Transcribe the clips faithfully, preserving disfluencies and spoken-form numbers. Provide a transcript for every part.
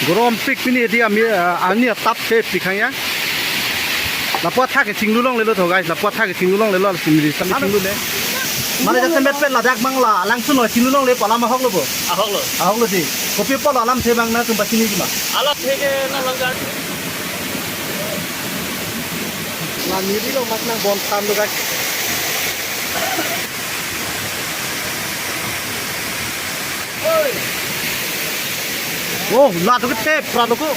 Gorom pik pini edi ami, ah, ani atap se pikhang ya. Lapu athak ke chinglu longlelo tho guys, lapu athak ke chinglu longlelo, la simi sami chinglu le. Mane jasemet pet ladak abang la langsun lo chinglu longle pu alam ahok lo bo. Ahok lo. Ahok lo di. Kopi apot lo alamthe abang nangtum pachini ma? Alamthe ke nang langgar. La neli lo mas nang bon tan lo guys. Oh, la tu ke tep pra tu ko.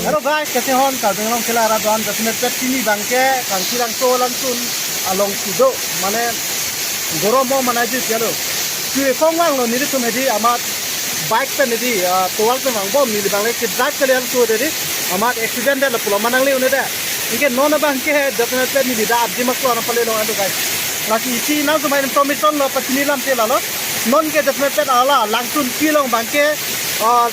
Hello guys, kaise ho? Karbi Anglong kela ra don, jasemet pet pini abang ke Kangki Langso langsun along si do, mane gorom mo manai ji chalo. Chu ekong vanglo nelitum hedi amat bike pen hedi, ah, tovar pen vangbom neli abang le ke drive kalian tu hedi amat accident lo pulo manang le un-e de. Anke non abang ke jasemet pet neli da abdi mak lo na pale long ando guys. Lasi isi nangtum information lo pachini alamthe lalo. Non ke jasemet pet ala langsun pi along abang ke, ah,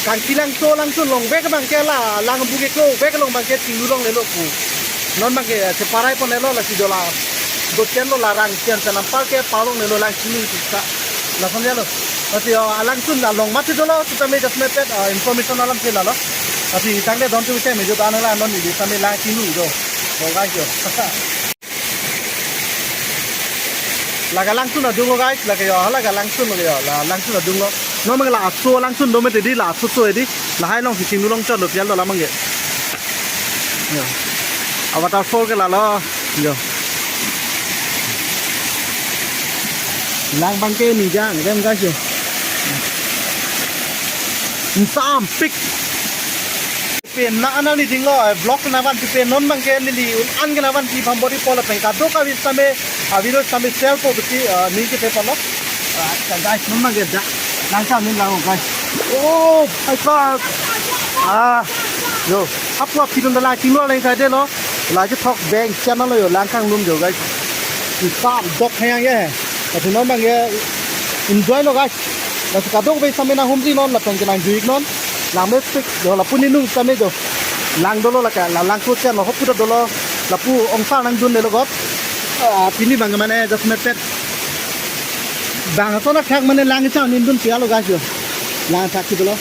Kangki Langso langsun longvek abang ke la lang bu ke klovek along abang ke chinglu longlelo pu. Non abang ke, eh, cheparai pon-elo lasi do la. Doten lo la rang sian sa nampal ke palong lelo lang chinglu sisa. Lason ya lo. Lasi, oh, alangsun along mati dolo, sitame jasemet pet, ah, information alamthe lalo. Lasi tangte don tu ke mejo dan la non neli sami lang chinglu do. Oh, guys, yo. Lake langsun adung lo guys, lake yo, lake langsun lo yo, la langsun adung lo. Non abang la aso langsun do mete di, la aso so di, lahai along si chinglu longchot lo pial do la abang ke. Yo. A waterfall ke lalo, yo. Lang abang ke ni jang, dem guys yo. Insam pik. Pen na anani dinglo, eh, vlog na van pen non abang ke neli un-an ke na van pi pambori pola pen kadokave sitame, ah, video sitame share po beti, ah, ning ke te palo. Ah, guys, non abang ke da. Langkang ning lang guys. Oh, my God. Ah, yo. Apu api dun da lang chinglu lang sai de lo. La je thok beng channel lo yo langkang lum jo guys. Insam dok hayang ye. Ati non abang ke enjoy lo guys. Lasi kadokave sitame nanghumri non, lapen ke nangjui-ik non. Lang mepik, do lapu ninung sitame do. Lang dolo lake, la langso chen lo, hopu dolo, lapu ongsar nangdun lelo got. Ah, pini abang mane jasemet pet. Bang ason athak mane lang chang nindun pial lo guys yo. Lang athak si dolo.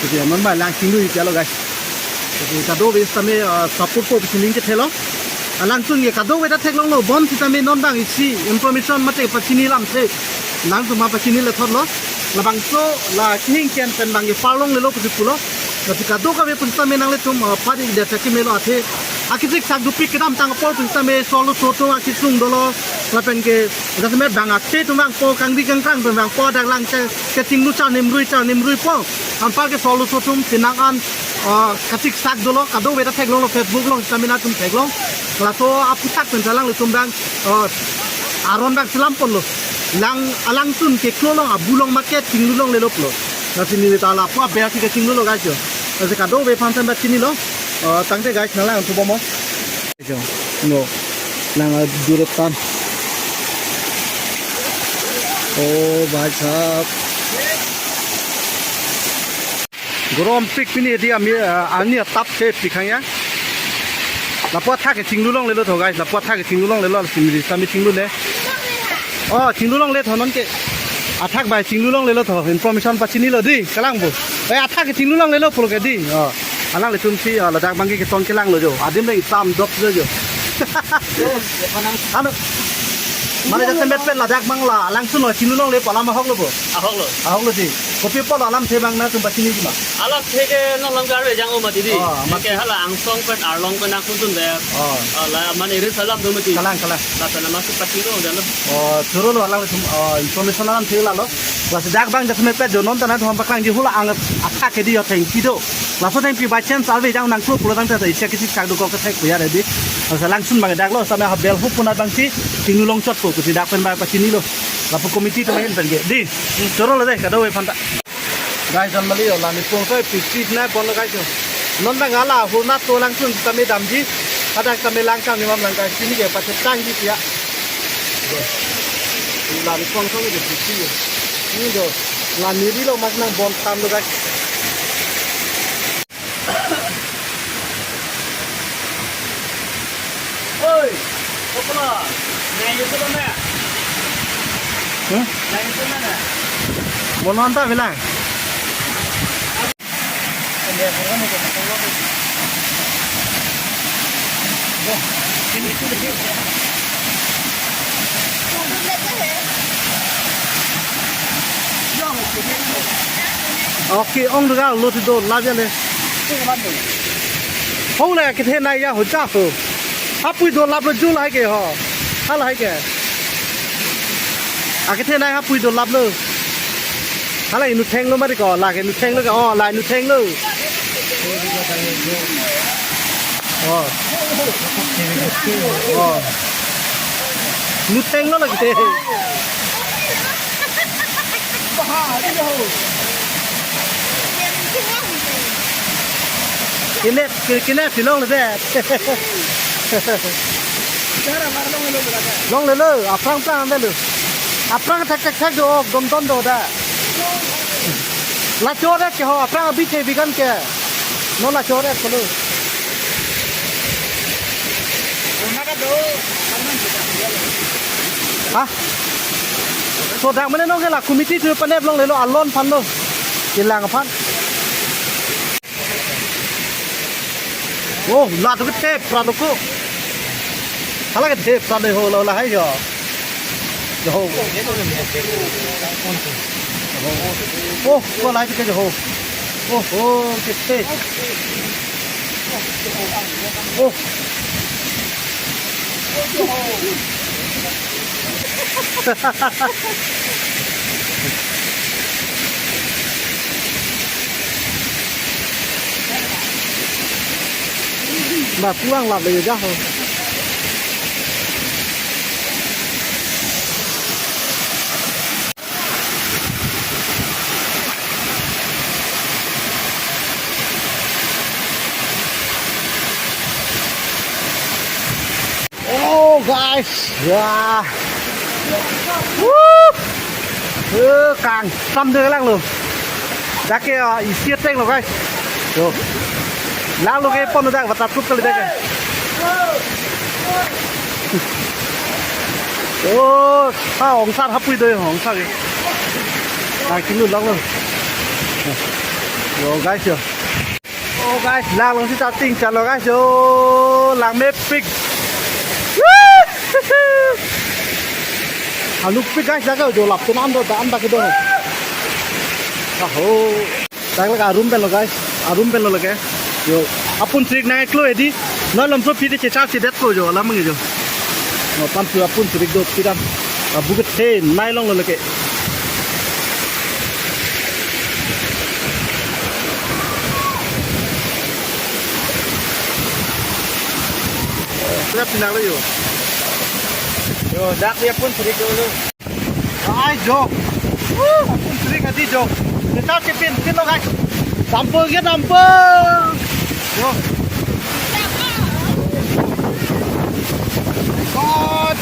Jadi non abang lang chinglu pial lo guys. Jadi kadokave sitame, ah, support po pisining ke thelo. Alangsun ke kadokave ta theklonglo, bonsitame non abang isi information mate pachini alamthe. Nangtum ma pachini le thotlo. Labangso la kehingken pen abang ke palong lelo pusi pulo. Lasi kadokave pusitame nanglitum, ah, pari de chakimelo athe. Akisik sak dupik kedamtang apor pusitame solo sotung akisung dolo. Lapen ke jasemet abang athe atum vangpo kangri kangkrang pen vangpo dak lang ke, kechinglu charnim rui charnim rui po. Anpar ke solo sotum sinang an, ah, kachik sak dolo, kadokave ta theklonglo Facebook along sitame nangtum theklong. Laso aputhak pen alanglitum abang, ah, aron abang selam ponlo. Lang alangsun ke klo along abu along market chinglu longlelo pulo. Lasi neli ta lapu aber si kechinglu lo guys yo. Lasi kadokave aphan sitame chinilo. Ah, tangte guys nanglang thubom mo. Jo, no. Lang aduretan. Oh, bhai sahab. Gorom pik pini edi ami, ah, ani atap se pikhang ya. Lapu athak ke chinglu longlelo tho guys, lapu athak ke chinglu longlelo, simi sami chinglu le. Oh, chinglu longle tho non ke. Athak abang chinglu longlelo tho, information pachinilo di, kalang bo. Eh, athak ke chinglu longlelo pulo ke di. Oh. Alanglitum si, ah, ladak abang ke ketong kelang lo jo. Adim le itam dop lo jo. Ano. Mane jasemet pet ladak abang la langsun lo chinglu longle pu alam ahok lo bo. Ahok lo. Ahok lo di. Kopi apot lo alamthe abang nangtum pachini ma? Alamthe ke non langgar vejang o mati di. Oh, mati. Ke hala angsong pen arlong pen nangkundun be. Oh. Ah, la mane iri salam do mati. Kalang, kalang. Lapen amat si pachini do jalo. Oh, choro lo alanglitum, oh, information alamthe lalo. Lasi dak abang jasemet pet jo non ta nangtum paklangji hula ang athak ke di yo thengpi do. Laso thengpi by chance alve jang nangklo pulo tangte isi kisi chak do kok kethek puya ready. Lasi langsun abang dak lo sitame ha bel hup punat abang si chinglu longchot po pusi dak pen abang pachinilo. Lapu committee atum ahin pen ke. Di, choro lo de kadokave aphan ta. Guys, jon mali yo, la nipong so pisi na bon lo guys yo. Non abang la hurna to langsun sitame damji. Hadak sitame langkang ni mam lang guys. Pini ke pachetangji piya. La nipong so ke pisi yo. Ni do. La neli lo mas nang bon tan lo guys. Hmm? Monon ta bilang. Okay, ong dega lo ti do la jale. Ho le kethenei ya ho ja ho. Hapui dolaplo ju lahai ke ho. Halahai ke. Akethenei hapui dolaplo. Hala inut thenglo mati ko, la ke inut thenglo ke, oh, la inut thenglo. Oh. Oh. Inut thenglo lagi te. Kine, ki-, kine pilong le de. Longlelo, aphrang aphrang ande lo. Aphrang thek thek thek do, ok, dom dom do da. Lachor et ke ho, aphrang abi the bigan ke. Non lachor et kolo. Ha? So dak mene nong ke la committee tu panep longlelo alon aphan lo. Kelang aphan. Oh, la tu kethe pra tu ko. Hala kethe pra de ho lo lahai jo. Jo ho. Oh, ko lahai ke jo ho. Oh, oh, kethe. Oh. Ba puang lap le ja ho. Oh, guys. Ya. Woo. Eh, kang. Sam de lang lo. Dak ke, ah, isi ateng lo, guys. Yo. Lang lo ke pon dak waterproof kali dak ke. Oh, ah, ongsar hapui do, ongsar ke. Nangchinglanglo. Yo, guys, yo. Oh, guys, lang lo sita ting chalo, guys, yo. Lang mepik. Anupik, guys, jaga jo lap tu nan do, dan dak ke do. Aho. Dak lake arum pen lo, guys. Arum pen lo lake. Yo, apun sirik nangklo edi. Non lomso phi de chechar si det ko jo, alam ngi jo. No, tam su apun sirik do pidan. Abu kethenei long lo lake. Sudah pinang lo yo. Yo, dak dia pun sirik dulu. Ai jo. Woo, apun sirik adi jo. Kita chepin, pin lo, guys. Sampul ke sampul. Jo. God.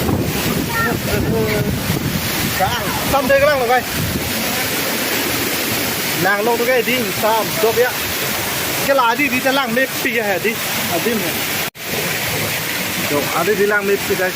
Sam de lang lo, guys. Lang lo tu ke di sam dok ya. Ke la di di ta lang mepik ya di. Adim. Jo, adi di lang mepik, guys.